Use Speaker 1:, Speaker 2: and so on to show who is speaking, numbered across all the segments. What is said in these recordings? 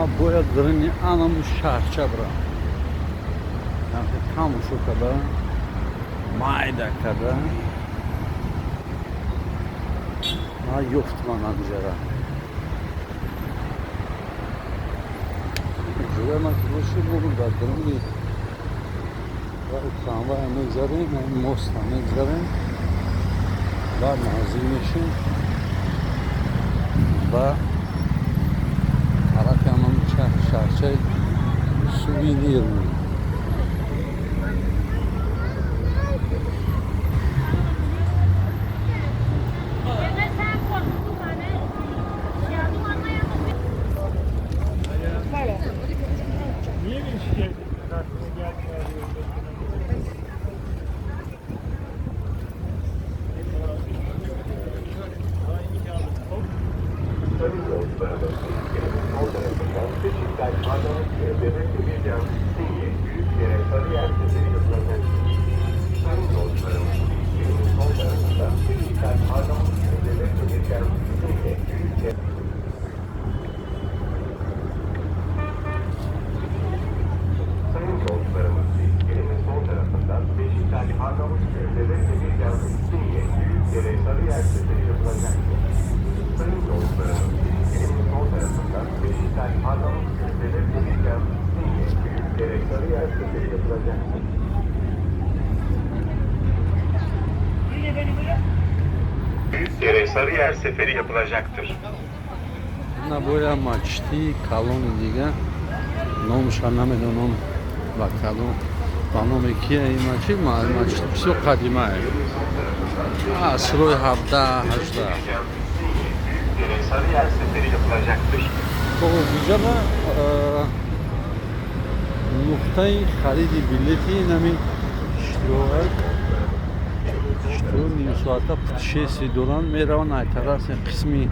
Speaker 1: Ман бояд дарини анаму шаҳрча бирам, тамошо карда, майда карда. Ман ёфтман анҷара ҷоя ки боши, мо дар даруни трамвая мегзарем, моста мегзарем, баъд наздик мешем ба тарафи ҳамон шаҳрчаи Сувенирный.
Speaker 2: Niye beni şikayet ettin? Aklına gelmiyor.
Speaker 3: Sayın yolcularımız, ülkenin sol tarafından Beşiktaş, Arnavutköy, Bebekli Bircan, Sinye, Büyükdere, Sarıyer seferi yapılacaktır. Sayın yolcularımız, ülkenin sol tarafından Beşiktaş, Arnavutköy, Bebekli Bircan, Sinye, Büyükdere. Sayın yolcularımız, ülkenin sol tarafından Beşiktaş, Arnavutköy, Bebekli Bircan, Sinye, Büyükdere, Sarıyer seferi yapılacaktır. Sayın yolcularımız, ülkenin sol tarafından Beşiktaş, Arnavutköy, Bebekli Bircan, Sinye, Büyükdere, Sarıyer seferi yapılacaktır. Büyükdere, Sarıyer seferi yapılacaktır.
Speaker 1: На боя мачти калони дига, номаша намедонам, ба калон ба номи кия ин мачид. Мачид бисёр қадимае, асрҳои 17, 18.
Speaker 3: Büyükdere, Sarıyer seferi yapılacaktır.
Speaker 1: Диҷаба нуқтаи хариди билети инами иштироак. Иштиро нимсоата путешествие доранд, мераванд ай тарафи қисми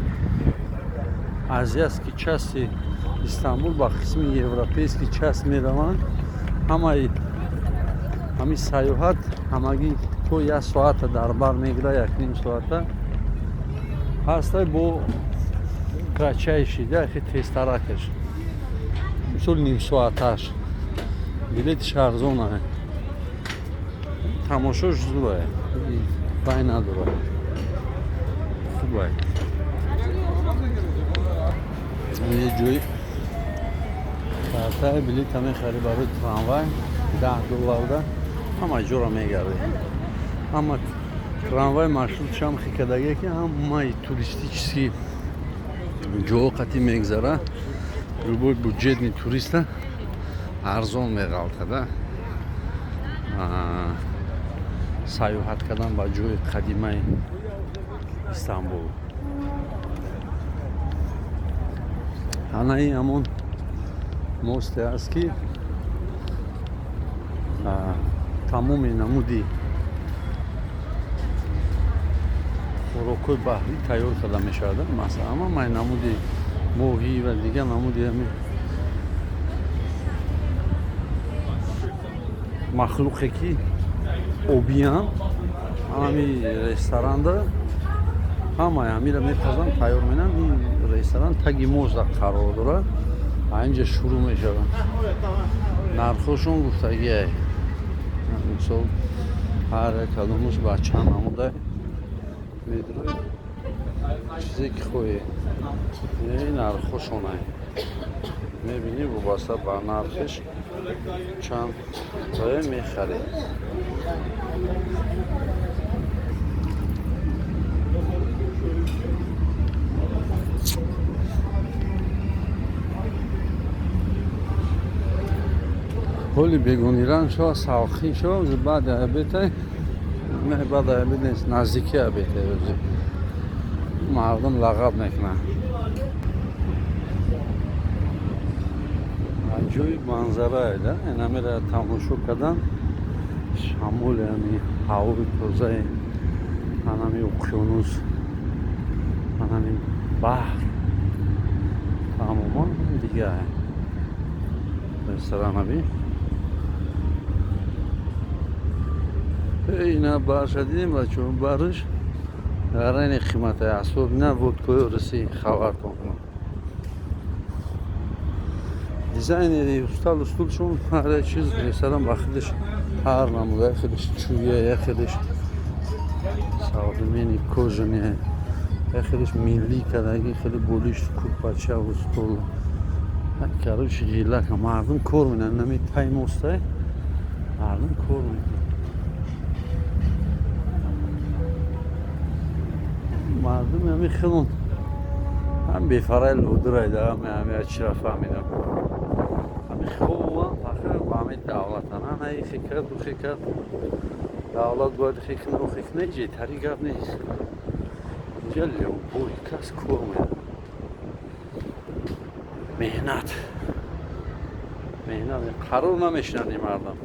Speaker 1: азиатский части Истанбул ба қисми европейский часть мераванд. Ҳамаи ҳамин сайёҳат ҳамагӣ то як соата дар бар мегирад, якним соата ҳастай бо кратчайший да, хе тезтаракаш, мисол, нимсоаташ билетиш арзона, тамошош зурае, бай надорад, хубай. Е ҷои картаи билета мехарӣ барои трамвай 10 долларда, ҳама ҷоро мегардӣ. Ҳама трамвай маршрутшам хикадагие, ки ҳамаи туристический ҷоҳо қатӣ мегзара. Любой бюджетный туриста арзон меғалтада сайёҳат кардан ба ҷои қадимаи Истанбул. Ана ин ҳамон мосте аст, ки тамоми намуди хӯрокҳои баҳрӣ тайёр карда мешавад. Масалан, ҳамаи намуди моҳӣ ва дигар намуди ҳамин махлуқе, ки обиянд, ҳами ресторанда ҳамаи ҳамира мепазанд, тайёр менанд. Ин ресторан таги моста қарор дорад, инҷа шурӯъ мешавад. Нархошон гуфтагиай, мисол, ҳар як кадомаш ба чанд намуда медрои, чизе ки хоҳӣ, нархошонай мебинӣ, вобаста ба нархиш чанд тое мехарӣ. Ҳоли бегониранг шава, салқин шава, баъди обедай, не, баъди обед нест, наздики обедай, ози мардум лағат мекунанд. Аҷоиб манзарае да, инамира тамошо кардан, шамоли ами ҳавои тозаи анами уқёнус, анами баҳр тамоман дигар. Ресторанаби ина барша дидем, бачо, барш гарани қимата, особенно водкои руси, хабартон кунам. Дизайнери устал устулшон ҳар як чиз ресторан ба худаш ҳар намуда, худаш чӯя, як худаш современный кожаный, як худаш миллӣ кадаги, хеле болишт, курпачаву стол. Короче, ғилака мардум кор менан, нами тай мостай мардум кор мекунад. Мардум ҳами хелон ҳам бефарай лудурайда, ҳами чира фаҳмидам. Ҳами хобан фақат ба ҳами давлатан. Ана ихе кард, ухе кард. Давлат бояд ихе кунад, ухе кунад, ҷетари гап нест. Инҷа любой кас кор менад. Меҳнат. Меҳнат. Қарор намешинанд ин мардам.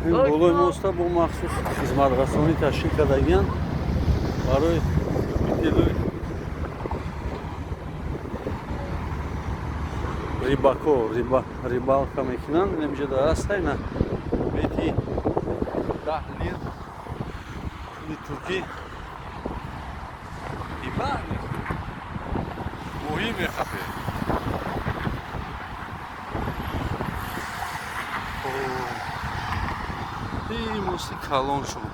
Speaker 1: Ин болои моста бо махсус хизматрасонӣ ташкил кардагиянд барои любителои рибако, рибалка мекунанд. Инҷа дар аста ина бети 10 лир пули туркӣ ибар моҳӣ мехапе. Ин мости калон шуд.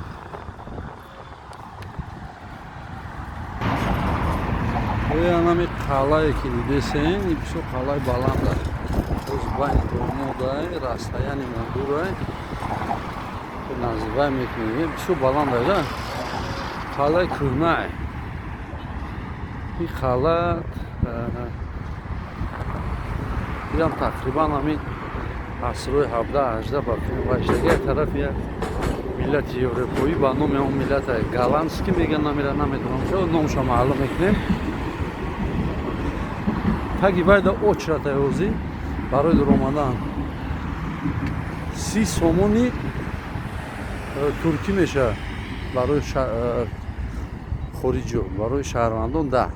Speaker 1: Анами қалае ки дидесен, ин бисёр қалаи баланд аст. Боз байни домодай, расстояни мо дурай. Наздивай мекунем. Бисёр баланд аст, а? Қалаи кӯҳнай. Ин қала инам тақрибан ҳамин асрҳои 17-18 ба филмвайшаги тарафи як миллати европоӣ ба номи он миллат голландский мегӯянд, намера намедонам чо номша маълум мекунем. Таги байда очрата ҳозӣ барои дуромадан 30 сомони туркӣ мешавад барои хориҷиё, барои шаҳрвандон 10.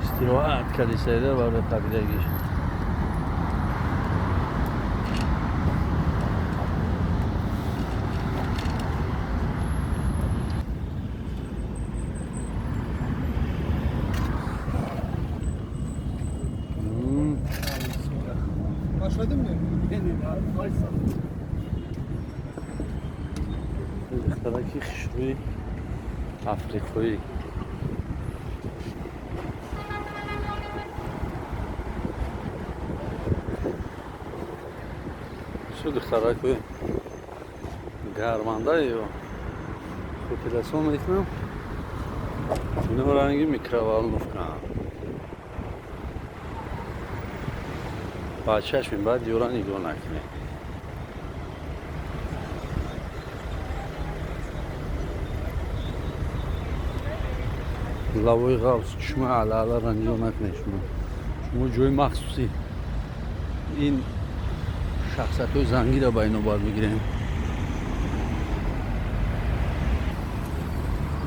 Speaker 1: Истироҳат кардӣ сайда барои қабилагиш.
Speaker 2: Başladın mı?
Speaker 1: Духтараки хушрӯи африқоӣ. Бисёр духтаракои гарманда ё хотиррасон мекунам. Ино ранги микроволновка. Ба чашми баъд ёра нигоҳ накунед. Лавои ғавс чишми алааларо нигоҳ накунед шумо. Шумо ҷои махсуси ин шахсиятҳои зангиро ба инобат бигирем.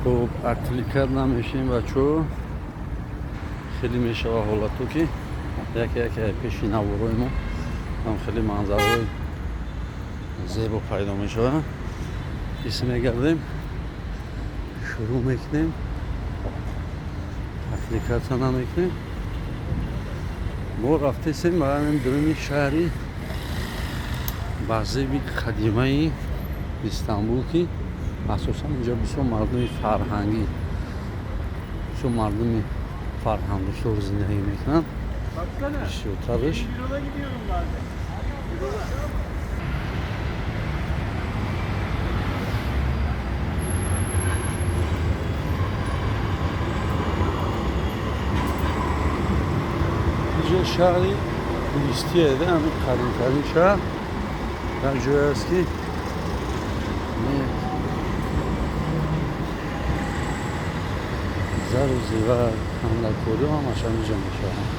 Speaker 1: Хуб, отвлекать намешем бачаҳо. Хеле мешава ҳолато ки яке яке пеши наворои мо ҳам хеле манзараҳои зебо пайдо мешавад. Ис мегардем, шурӯъ мекунем, отвлекаться намекунем. Мо рафтесем ба ҳамин дуруни шаҳри базеби қадимаи Истанбул, ки асосан инҷо бисёр мардуми фарҳангӣ, бисёр мардуми фарҳангдӯстор зиндагӣ мекунанд. Бисёртараш инҷо шаҳри туристие, ҳамин қадимтарин шаҳр як ҷое аст ки зару зевар, ҳамлакориҳо ҳамаш ҳаминҷо мешаванд.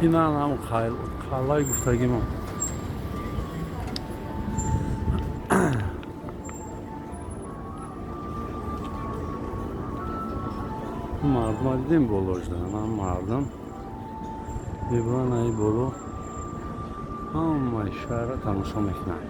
Speaker 1: Инан ҳам қалъаи гуфтагимо. Мардума дидем, боло ждан мардум мебуранд, аи боло ҳамаи шаҳрра тамошо мекунанд.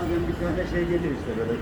Speaker 4: Bazen bir tane şey gelir işte böyle.